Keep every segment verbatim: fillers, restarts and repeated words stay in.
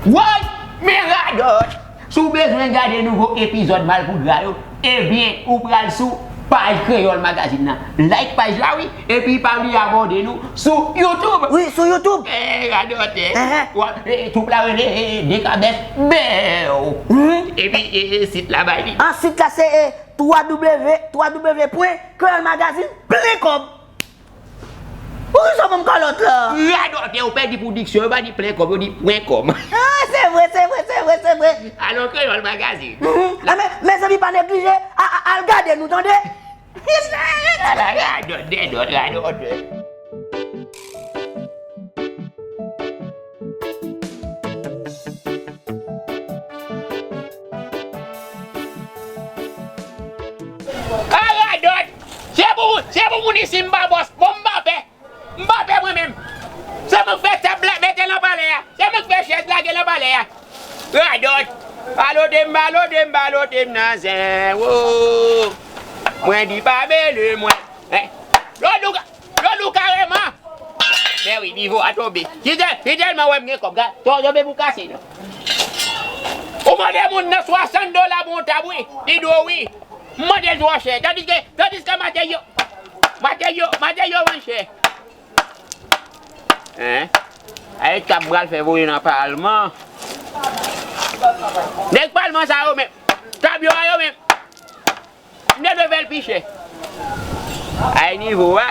Woy! Men radòt! Si w bezwen gade nouvo epizòd Malpougra yo, ebyen, ou pral sou paj Kreyòl Magazine nan. Like paj la, wi, epi pa bliye abòne nou sou YouTube. Wi, sou YouTube. Eh, radòt, eh. Ehn. Wa, eh, twoup la rele, eh, Dekabès Bèw. Mhm. Epi, eh, eh, sit la bay li. Ah, sit la se, eh, twa W, twa W pwen kreyòl magazine plen kòb. Poukisa w ban m kalòt la? Radòtè, ou pèdi pou diksyon, yo pa di plen kòb, yo di pwen kòb. Ah, se vre, se vre, se vre, se vre. Alò, Kreyòl Magazine. Mhm. Ah, men, mezanmi, pa neglije, a, a, al gade nou, tande. Ala radòtè, dòt radòtè. A radòt! Se pou, se pou moun isi m pa bòs, bon, m pa pè. M pa pè mwen menm. Se mwen k fè tab la, mete l anba lè a. Se mwen k fè chèz lage l anba lè a. Radòt! Balote m, balote m, balote m nan zen, wo. Mwen di pa mele mwen. Hein? Lòlou, lòlou kareman. Men wi, nivo a tonbe. Fidèl, Fidèl, mwen wè m gen kòb. Gad, to tonbe pou kase, non. Ou mande moun nan swasant dola pou yon tab, wi. Li di w wi. M mande l twò chè. Tandiske, tandiske materyo, materyo, materyo vann chè. Hein? Ay, tab pral fè voye nan palman. Nèg palman sa yo menm. Tab yo a yo menm. M te dwe fè l pi chè. Ay nivo a.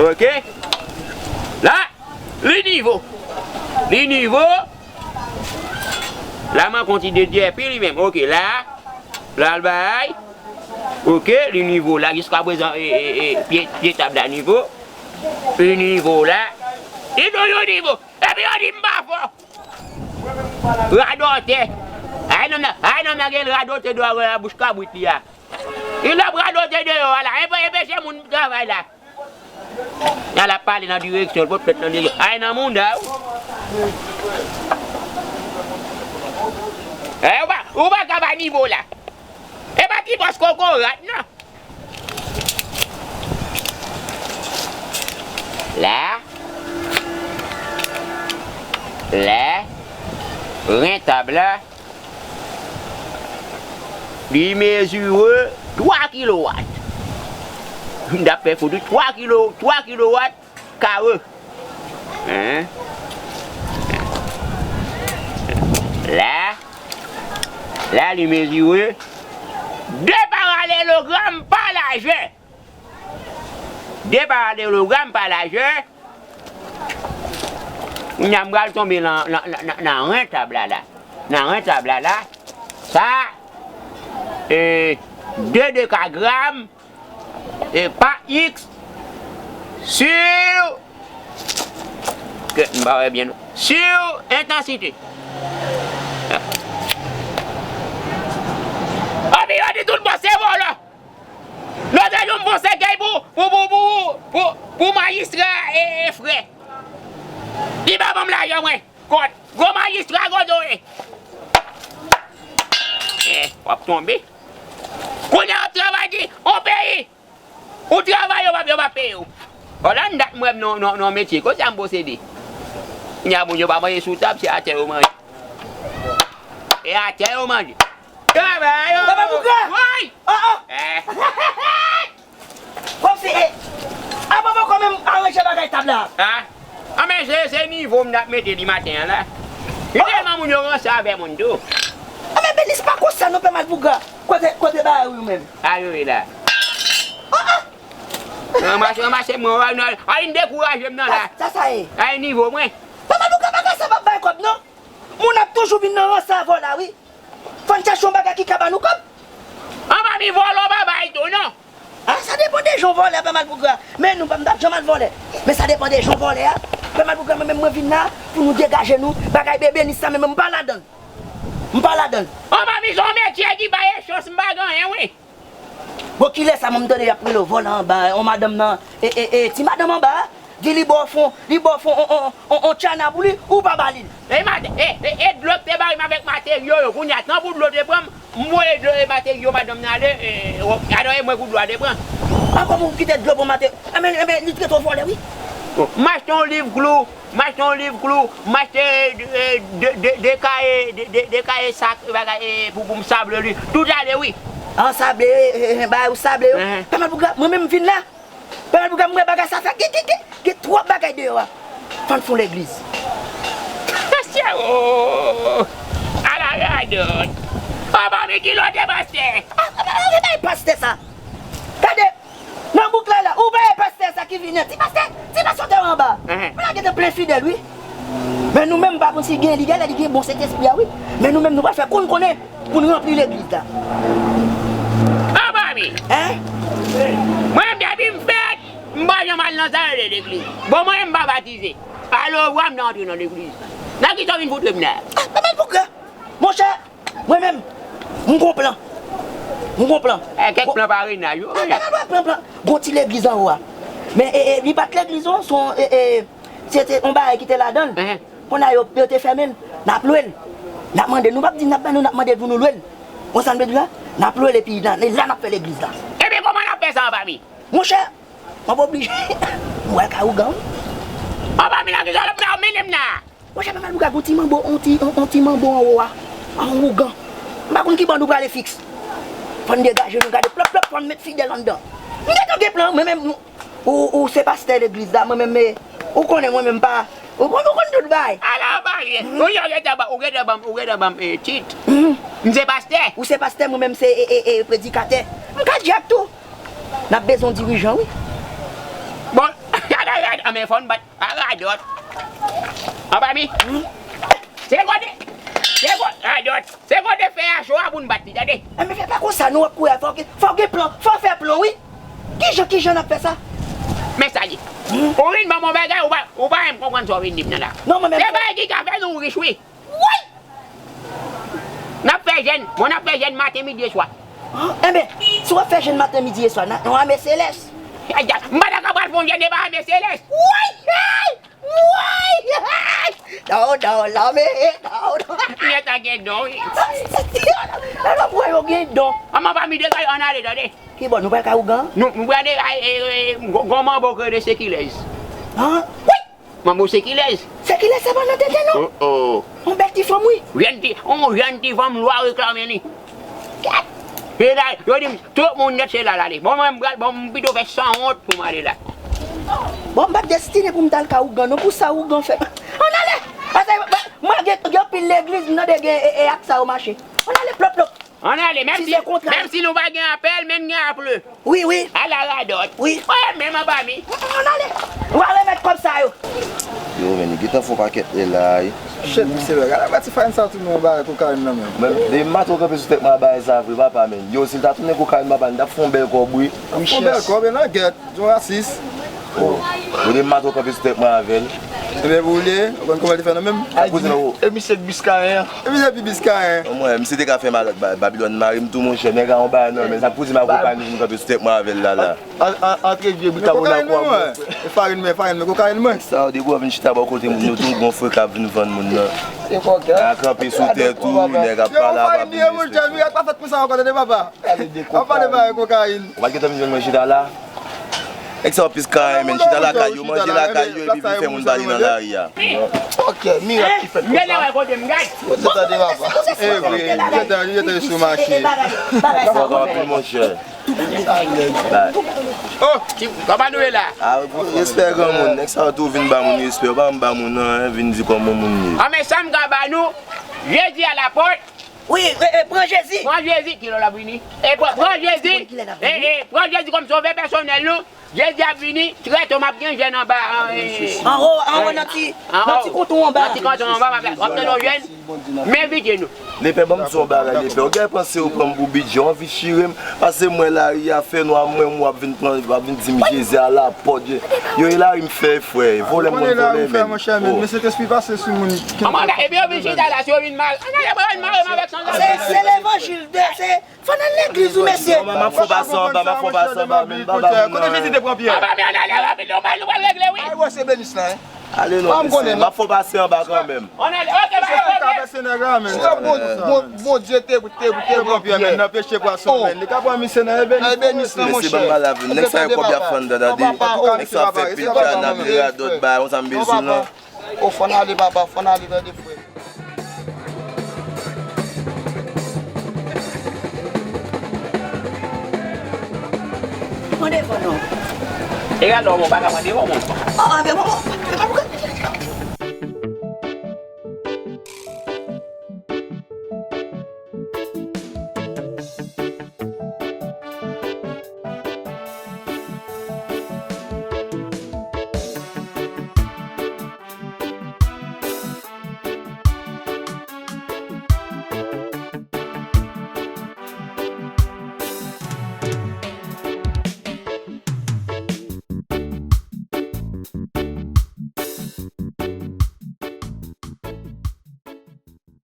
Ok. La, li nivo. Li nivo. La man konti de dyepi li menm. Ok, la. La l bay. Ok, li nivo la. Jiska prezan, e, e, e, pye, pye tab la nivo. Li nivo la. Li do yo nivo. Epi yo di m pa fò. Radòtè. Ay nonm nan, ay nonm nan gen radote dwa wè a bouch kabrit li a. Li ap radote deyò a la. Enpe, enpeche moun travay la. Nan l ap pale nan direksyon, l pot plent nan direksyon. Ay nan mouda w. Eh, ou pa, ou pa ka ba nivo la. E pa ti bòs kokorat, non. La. La. Rentab la. Li mezire twa kilowat. M t ap fè foto twa kilo, twa kilowat kare. Hein? La. La, li mezire de paralelogram pa lajè. De paralelogram pa lajè. Kounye a, m pral tonbe nan, nan, nan, nan, nan rentab la, la. Nan rentab la, la. Sa, e, de dekagram, e, pa x, sur, ke m pa wè byen, non. Sur entansite. Anpi yo di tout bon, se vòlò. Lòt jou m fon sèkèy pou, pou, pou, pou, pou, pou majistra e, e frè. Li pa ban m lajan mwen. Kòt. Gwo majistra gwo do e. Eh, w ap tonbe. Kounye a w ap travay di, on peyi. Ou travay, yo p ap, yo p ap peye w. Bon, la, m dat m wè m nan, nan, nan metye. Kote a m posede? Kounye a, moun yo pa manje sou tab, se atè yo manje. E atè yo manje. Travay, oh. Papa Bougra! Woy! Oh, oh! Eh. Kòmsi, eh, apa poko menm aranje bagay tab la? Ah? Ah, men se, se nivo m t ap mete li maten an la. Gen tèlman moun yo ranse avè moun tou. Ah, men Benis pa konsa non, Pè Malpougra. Kote, kote bagay ou menm? A yo ye la. Oh, oh! Ranmase, ranmase mwen, a, a, a, vin dekouraje m nan la. Sa, sa, sa ye. A nivo mwen. Pè Malpougra, bagay sa p ap bay kòb non. Moun ap toujou vin nan ranse avè w la, wi. Fò n chèche yon bagay ki ka ba nou kòb. Anba mi vòlò pa bay tou, non. Ah, sa depann de jan w vòlè, Pè Malpougra. Men nou, m p ap janm al vòlè. Men sa depann de jan w vòlè a. Pè Malpougra, mwen menm, mwen vin la pou nou degaje nou. Bagay bebe ni sa, men mwen m pa ladan l. M pa ladan l. Anba mi se yon metye ki bay chans m pa gen anyen, wi. Bon, kilè sa, mwen m tande y ap rele w vòlè anba, on madanm nan, e, e, e, ti madanm anba a, di li ba w fon, li ba w fon, on, on, on, on tchana pou li, ou pa ba li l. E mate-, e, e, e dlo k te ba m avèk materyo yo, kounye a, tankou dlo te pran m, m voye dlo e materyo madanm nan ale, e, o, adan e mwen pou dlo a te pran. A kòman ou kite dlo pou materyo? Enben, enben, li trete w vòlè, wi. M achte yon liv klou, m achte yon liv klou, m achte, e, de, de, de kaye, de, de, de kaye sak, bagay, e, pou, pou m sable li. Tout ale, wi. An sable, e, e, e, bagay ou sable yo. Enhen. Pa mal pou gra, mwen menm m vin la. Pa mal pou gra, m wè bagay sa fè, gen, gen, gen, gen twòp bagay deyò a. Fò n fè yon legliz. Pastè, o, ala radòt. Papa, men ki lòt e pastè? A, a, a, a, pastè sa. Gade, nan bouk la la, ou pa wè pastè sa ki vini an? Ti pastè, ti pastè te anba. Enhen. Men la gentan plen fidèl, wi. Men nou menm, m pa konn si gen, li genlè li gen bon Sentespri a, wi. Men nou menm, nou pral fè konn konnen pou n ranpli legliz la. Anba mi. Hein? Mwen menm, depi m fèt, m pa janm al nan sa yo rele legliz. Bon, mwen menm, m pa batize. Alò, w ap nan antre nan legliz. Nan ki sa w vin foutre m la? A, pa mal pou gra. Monchè, mwen menm, m gon plan. M gon plan. E, kèk plan parèy nan yo. A, pa, pa, pa, plan, plan. Gon ti legliz anwo a. Men, e, e, li pa t legliz, non, se yon, e, e, se te yon bagay ki te ladan l. Enhen. Kounye a yo, yo te fèmen l. N ap lwe l. N ap mande, nou p ap di n ap ba nou, n ap mande pou nou lwe l. Ou konprann sa m vle di la? N ap lwe l epi nan, e la n ap fè legliz la. Ebyen, kòman n ap fè sa, anba mi? Monchè, m ap oblije. M wè kay ougan, wi. Anba mi nan ki sa w ap mennen m nan? Monchè, pa mal pou gra, gon ti manbo, on ti, on, on ti manbo anwo a. A, on ougan. M pa konn ki bò nou prale fiks. Fò n degaje nou, gade plòp, plòp, fò n met fidèl anndan. M gentan gen plan, mwen menm, ou, ou se pastè legliz la, mwen menm, e, ou konnen mwen menm pa, ou konn, ou konn tout bagay. Ala bagay. Ou gentan ban, ou gentan ban, ou gentan ban m, e, tit. M se pastè. Ou se pastè, mwen menm se, e, e, e, predikatè. M kadyak tou. N ap bezwen yon dirijan, wi. Bon, ala radòt, men fò n bat. A radòt. Anba mi. Se kote, se kote, radòt. Se kote fè a cho a pou n bat li, tande. E, men fè pa konsa, non, w ap kouri, fò w gen, fò w gen plan, fò w fè plan, wi. Kijan, kijan n ap fè sa? Men sa li. Ou vin ban m yon bagay, ou pa, ou pa menm konprann sa w vin di m nan la. Non, mwen menm. Se bagay ki ka fè nou rich, wi. Woy! N ap fè jèn, bon, n ap fè jèn maten, midi e swa. An, enben, si w ap fè jèn maten, midi e swa, nan yon ame selès. M pa ta ka pral fè yon jèn e pa ame selès. Woy! Woy! Down, down, lame, down. Nèg sa gen don, wi. Alò, pou yo gen don. Anba mi de kay, ann ale, tande. Ki bò, nou pral kay ougan? Nou, nou prale, e, e, e, gon, gon manbo k rele Sekilèz. An? Wi! Manbo Sekilèz. Sekilèz se pa nan tenten, non? Oh, oh. On bèl ti fanm, wi. Jèn ti, on jèn ti fanm lwa reklame li. Kèt! E la, yo di m, tout moun nèt se la l ale. Bon, mwen, m pral, bon, m pito fè sanwont pou m ale la. Bon, m pa t destine pou m t al ka ougan, non, pou sa ougan fè. Ann ale! Paske, mwen, gen, gen anpil legliz, m tande gen, e, e, ak sa yo mache. Ann ale, plop, plop. Ann ale, menm si, menm si nou pa gen apèl, men n gen aple. Wi, wi. Ala radòt. Wi. Wi, menm anba mi. Ann ale. Ou a remèt kòb sa yo. Yo, men, li gentan fè yon pakèt lè la, wi. Shit, misye, gade, gade ti farin sa tounen yon bagay kokayin nan men. Men, men mato kanpe sou tèt mwen a bagay sa vre, papa, men. Yo, si l ta tounen kokayin, papa, n t ap fè yon bèl kòb, wi. Wi, fè yon bèl kòb, e nan gèt. Yon rasis. Oh. Ou de mato kanpe sou tèt mwen avè l. Ebyen, pou ou de, ou konn kòman li fè nan menm? Ay, di, e misye k biskayen an. E misye pi biskayen. Mwen, misye te ka fè mal ak Ba-, Babilòn mari m tou, monchè. Nèg a yon bagay nan men, sa pou di m a kokayin pou m kanpe sou tèt mwen avè l la, la. An, an, antre vye bouta Monaco a. E farin men, farin men, kokayin mwen. Sa, ou de gwo vin chita bò kote moun yo tou, gon frè k ap vin vann moun nan. Se kòkè. A kanpe sou tèt ou, nèg ap pale avè w, ap vin derespekte. Mirak pa fèt pou sa ankò, tande papa. Ap pale bagay kokayin. Ou pa t gentan vin jwenn mwen chita la? Nèg sa yo plis ka renmen chita lakay yo, manje lakay yo, epi vin fè moun pale nan lari a. Ok, mirak ki fèt konsa. Gade wè kote m gad. Kote tande papa? E vre, li gentan, li gentan sou mache. Fòk anpil, monchè. Oh, kòman nou ye la? Ah, respè granmoun, nèg sa yo tou vin ba moun respè, yo pa janm ba moun nan, vin di kòman moun ye. Ah, men sa m ka ba nou, Jezi a la pòt. Wi, e, e, pran Jezi. Pran Jezi, kilè l ap vini? E pran, pran Jezi. E, e, pran Jezi kòm sovè pèsonèl nou. Jezi ap vini, trè to m ap gen jèn anba, e, anwo, anwo nan ti, nan ti kanton anba. Nan ti kanton anba, w ap tande yon jèn. M envite nou. Lepè, ban m di w yon bagay, Lepè. Ou gen panse ou pran m pou bidjè, w anvi chire m. Pase mwen lari a fè nwa, mwen w ap vin pran, w ap vin di m Jezi a la pòt. Yo, e lari m fè, frè. Vòlè m konn vòlè menm. Mesye, Sentespri pase sou moun. Epi yo vin chita la, si yo vin mare, ann ale, mare m avèk sanzave. Se, se levanjil de, se, fò n al legliz, wi, mesye. M ap fè w pase anba, m ap fè w pase anba, men m pa ba moun nan. Kote Jezi te pran Pyè? Anba, men ann ale rapid, nou pral, nou pral regle, wi. Ay, wè, se benis la, en. Ale non, mesye, m ap fè w pase anba kanmenm. Bondye te te te bon pyè men nan peche pwason men li ka pran misye nan ebenis. Mesye, ban m pale avè w. Nèg sa yo kòb y ap fann dan tande. Nèg sa ap fè pil pyè nan de radòt ba yon sa m bezwen lan. O fò n ale papa, fò n ale tande frè. Pran devan non. E gade w pa ka pran devan mwen. Oh, anbe bon.